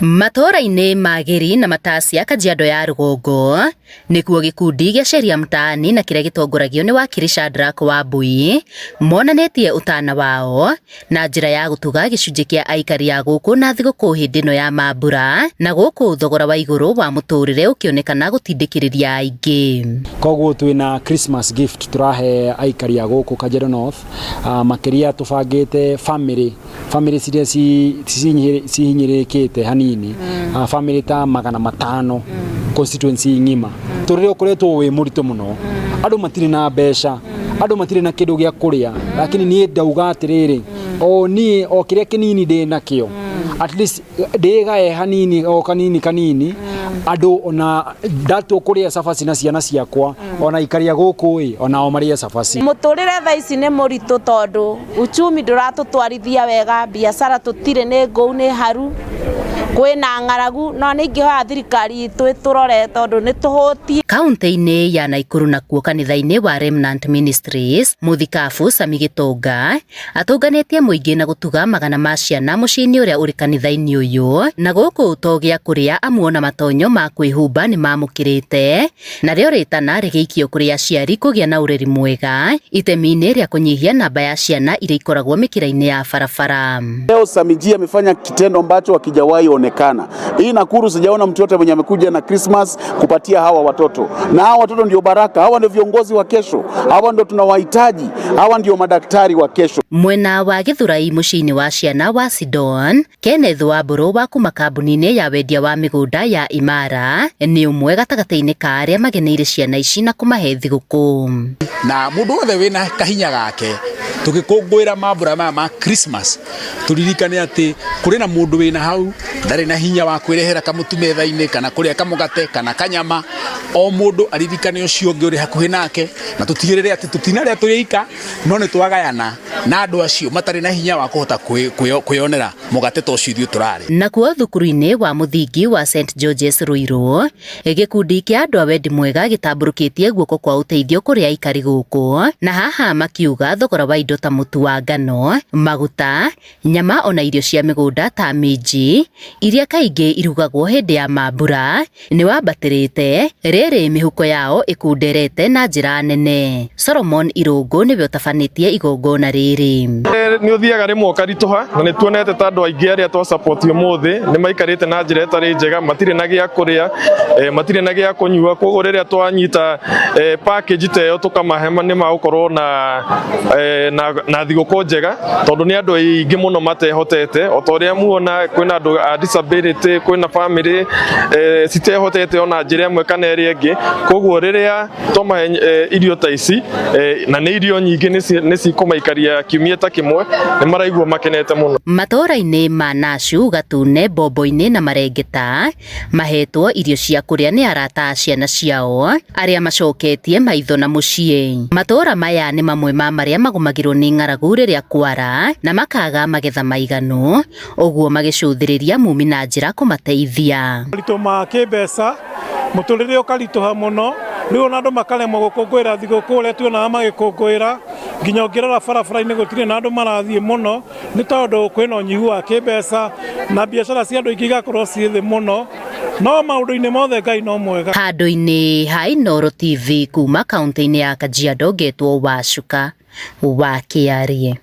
Matũũra-inĩ ma Gĩri na Matasia Kajiado ya Rũgongo nĩkuo gĩkundi gĩa Sheria Mtaani na kĩrĩa gĩtongoragio nĩ wakiri Shadrack Wambui monanĩtie ũtana wao na njĩra ya gũtuga gĩcunjĩ kĩa aikari a gũkũ na thigũkũ hĩndĩ ĩno ya mambura na gũkũ thogora wa igũrũ wa mũtũrĩre ũkĩonekana gũtindĩkĩrĩria aingĩ. Koguo twĩna Christmas gift tũrahe aikari a gũkũ Kajiado North, makĩria tũbangĩte family family ciria cihinyĩrĩrĩkĩte hanini, family ta 500 constituency ng'ima. Tũrĩre ũkoretwo wĩ mũritũ mũno, andũ matirĩ na mbeca, andũ matirĩ na kĩndũ gĩa kũrĩa, lakini niĩ ndauga atĩrĩrĩ, o niĩ o kĩrĩa kĩnini ndĩ nakĩo, at least ndĩgae hanini o kanini kanini andũ, ona ndatua kũrĩa cabaci na ciana ciakwa, ona ikaria gũkũ ĩ onao marĩe cabaci. Mũtũrĩre thaa ici nĩ mũritũ tondũ uchumi ndũratũtwarithia wega, biacara tũtirĩ, nĩ ngũu, nĩ haru, kwĩna ng'aragu, no nĩ ingĩhoya thirikari itũ ĩtũrore tondũ nĩ tũhũtiĩ. Kaunti-inĩ ya Naikuru nakuo kanitha-inĩ wa Remnant Ministries, mũthikabu Sami Gĩtonga atũnganĩtie mũingĩ na gũtuga magana ma ciana mũciĩ-inĩ ũrĩa ũrĩ kanitha-inĩ ũyũ, na gũkũ to gĩa kũrĩa amu ona matonyo ma kwĩhumba nĩ mamũkĩrĩte, narĩo rĩtana rĩgĩikio kũrĩ aciari kũgĩa na ũreri mwega itemi-inĩ rĩa kũnyihia namba ya ciana iria ikoragwo mĩkĩra-inĩ ya barabara. Leo Sammy G amefanya kitendo ambacho hakijawahi onekana. Hii Nakuru sijaona mtu yote mwenye amekuja na Christmas kupatia hawa watoto, na hawa watoto ndio baraka, hawa ndio viongozi wa kesho, hawa ndio tunawahitaji, hawa ndio madaktari wa kesho. Mwena wa Githurai mũciĩ-inĩ wa ciana wa Sidon, Kenneth Wambũrũ wa kuma kambuni-inĩ ya wendia wa mĩgũnda ya Imara nĩ ũmwe gatagatĩ-inĩ ka arĩa mageneire ciana ici na kũmahe thigũkũ. Na mũndũ wothe wĩna kahinya gake tũgĩkũngũĩra mambura maya ma Christmas, tũririkane atĩ kũrĩ na mũndũ wĩna hau ndarĩ na hinya wa kwĩrehera kamũtu metha-inĩ kana kũrĩa kamũgate kana kanyama. O mũndũ aririkane ũcio ũngĩ ũrĩ hakuhĩ nake, na tũtigĩrĩre atĩ tũtinarĩa tũrĩ ika, no nĩ twagayana na andũ acio matarĩ na hinya wa kũhota kwĩyonera mũgate ta ũcio ithuĩ tũrarĩ. Nakuo thukuru-inĩ wa mũthingi wa St George's Ruiru, gĩkundi kĩa andũ a wendi mwega gĩtambũrũkĩtie guoko kwa ũteithio kũrĩ aikari gũkũ, na haha makiuga thogora wa indo ta mũtu wa ngano, maguta, nyama ona irio cia mĩgũnda ta minji iria kaingĩ irugagwo hĩndĩ ya mambura nĩ wambatĩrĩte, rĩrĩ mĩhuko yao ĩkunderete na njĩra nene. Solomon Irũngũ nĩwe ũtabanĩtie igongona rĩrĩ. Nĩ ũthiaga rĩmwe ũkaritũha, na nĩ tuonete ta andũ aingĩ arĩa twa support ũmũthĩ nĩ maikarĩte na njĩra ĩtarĩ njega, matirĩ na gĩa kũrĩa, matirĩ na gĩa kũnyua. Koguo rĩrĩa twanyita package ta ĩyo tũkamahe, nĩ magũkorwo na thigũkũ njega, tondũ nĩ andũ aingĩ mũno matehotete. O ta ũrĩa muona, kwĩna andũ a disability, kwĩna family citehotete ona njĩra ĩmwe kana ĩrĩa ĩngĩ. Koguo rĩrĩa twamahe irio ta ici, na nĩ irio nyingĩ, nĩ cikũmaikaria kiumia ta kĩmwe, nĩ maraigua makenete mũno. Matũũra-inĩ ma Nashu, Gatune, Bombo-inĩ na Marengeta mahetwo irio cia kũrĩa nĩ arata a ciana ciao arĩa macoketie maitho na mũciĩ. Matũũra maya nĩ mamwe ma marĩa magũmagĩrwo nĩ ng'aragu rĩrĩa kwara na makaga magetha maiganu, ũguo magĩcũthĩrĩria mumi na njĩra kũmateithia. Moritũ ma kĩmbeca, mũtũrĩre ũkaritũha mũno, rĩu ona andũ makaremwo gũkũngũĩra thigũkũ ũrĩa tuonaga magĩkũngũĩra. Nginya ũngĩrora barabara-inĩ gũtirĩ na andũ marathiĩ mũno, nĩ tondũ kwĩna ũnyihu wa kĩmbeca na biacara cia andũ aingĩ igakorwo ciĩ thĩ mũno, no maũndũ-inĩ mothe Ngai no mwega. Handũ-inĩ ha Inooro TV kuma kaunti-inĩ ya Kajiado, ngetwo Wacuka wa Kĩarie.